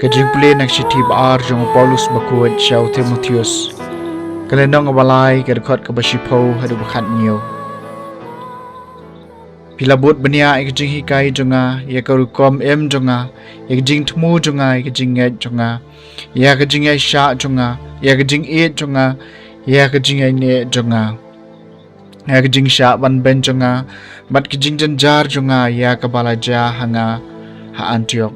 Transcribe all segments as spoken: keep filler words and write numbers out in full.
Ka jingpule na ka shithi ba ar jong u Paulus bakhuid sha u Timotheus. Ka lynnong ba lai, ka dkhot kaba shiphew haduh ba khathynñiew. Phi la bud bniah ïa ka jinghikai jong nga, ïa ka rukom im jong nga, ïa ka jingthmu jong nga, ïa ka jingngeit jong nga, ïa ka jingïaishah jong nga, ïa ka jingïeit jong nga, ïa ka jingïaineh jong nga, ïa ka jingshah banbeiñ jong nga, bad ka jingjynjar jong nga, ïa kaba la jia ha nga ha Antiok,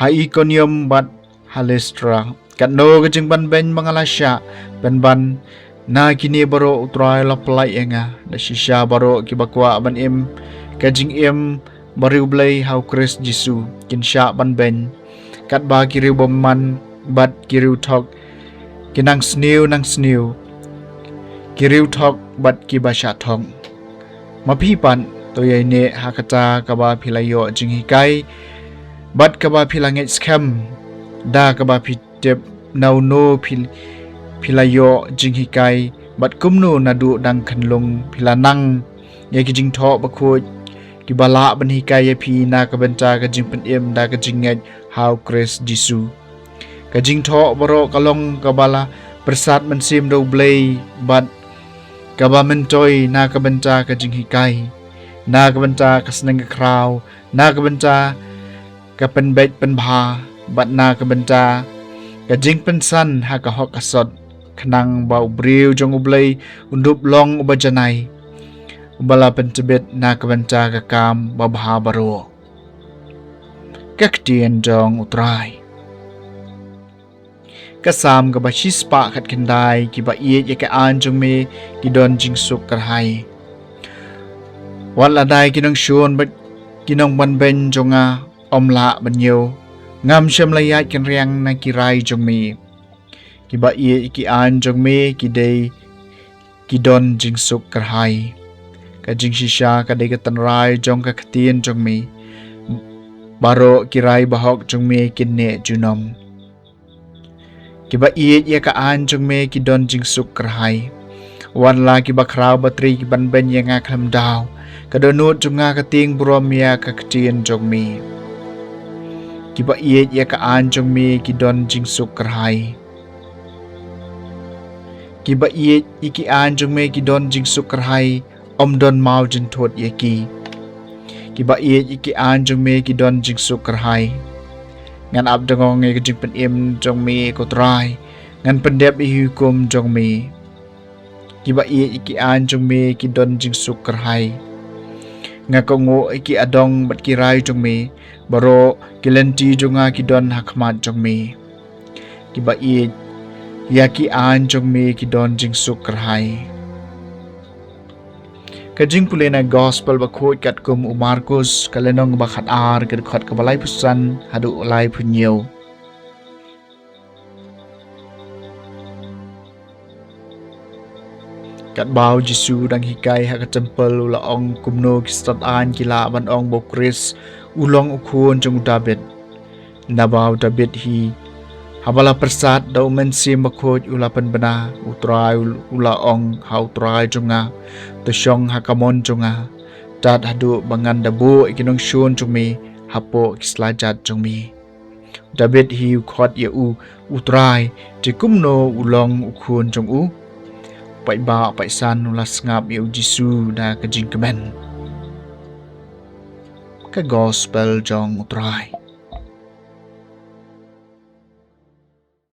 ha Ikonium bad ha Listra. Katno ka jingbanbeiñ ba nga la shah pynban na kine baroh, u Trai u la pyllait ïa nga. Da shisha baroh kiba kwah ban im ka jingim bariewblei ha u Khrist Jisu kin shah banbeiñ, katba ki riewbymman bad ki riewthok, ki nangsniew nangsniew, ki riewthok bad kiba shah thok. Ma phi pat, to ïaineh ha kata kaba phi la ïoh jinghikai bad kaba phi la ngeit skhem, da kaba phi tip na uno phi, phi la ïoh jinghikai, bad kumno naduh dang khyllung phi la nang ïa ki jingthoh bakhuid kiba lah ban hikai ïa phi na ka bynta ka jingpynim da ka jingngeit ha u Khrist Jisu. Ka jingthoh baroh ka long kaba la pyrsad mynsiem da U Blei, bad kaba myntoi na ka bynta ka jinghikai, na ka bynta ka sneng ka khraw, na ka bynta ka pynbeit pynbha, bad na ka bynta ka jingpynsan ha ka hok ka sot, khnang ba u briew jong U Blei un dup long uba janai, uba la pyntbit na ka bynta ka kam babha baroh. Ka ktien jong u Trai. Ka Salm kaba shispah khatkhyndai. Kiba ïeit ïa ka aiñ jong me ki don jingsuk kyrhai. Wat la dei ki nongshun bad ki nongbanbeiñ jong nga ym lah ban ñiew, ngam shym la ïaid kynriang na ki rai jong me. Kiba ïeit ïa ki aiñ jong me ki dei ki don jingsuk kyrhai. Ka jingshisha ka dei ka tynrai jong ka ktien jong me. Baroh ki rai bahok jong me kin neh junom. Kiba ïeit ïa ka aiñ jong me ki don jingsuk kyrhai. Wat la kiba khraw batri ki banbeiñ ïa nga khlem daw, ka dohnud jong nga ka tieng burom ïa ka ktien jong me. Kiba ïeit ïa ka aiñ jong me ki don jingsuk kyrhai. Kiba ïeit ïa ki aiñ jong me ki don jingsuk kyrhai, ym don maw jynthut ïa ki. Kiba ïeit ïa ki aiñ jong me ki don jingsuk kyrhai. Ngan ap dngong ïa ka jingpynim jong me, ko Trai, ngan pyndep ïa ki hukum jong me. Kiba ïeit ïa ki aiñ jong me ki don jingsuk kyrhai. Nga kohnguh ïa ki adong bad ki rai jong me, baroh ki lynti jong nga ki don ha khmat jong me. Kiba ïeit ïa ki aiñ jong me ki don jingsuk kyrhai. Ka jingpule na Gospel bakhuid katkum u Markus, ka lynnong ba khatar, ka dkhot kaba laiphew san haduh laiphew hynñiew. Katba u Jisu u dang hikai ha ka templ, u la ong kumno ki stad aiñ ki lah ban ong ba u Khrist u long u khun jong u Dabid. Naba u Dabid hi, haba la pyrsad da u Mynsiem Bakhuid, u la pynbna, u Trai u la ong ha u Trai jong nga, to shong ha kamon jong nga, tad haduh ba ngan da buh ïa ki nongshun jong me hapoh ki slajat jong me. U Dabid hi u khot ïa u, u Trai, te kumno u long u khun jong u? Paidbah paidsan u la sngap ïa u Jisu da ka jingkmen. Ka Gospel jong u Trai.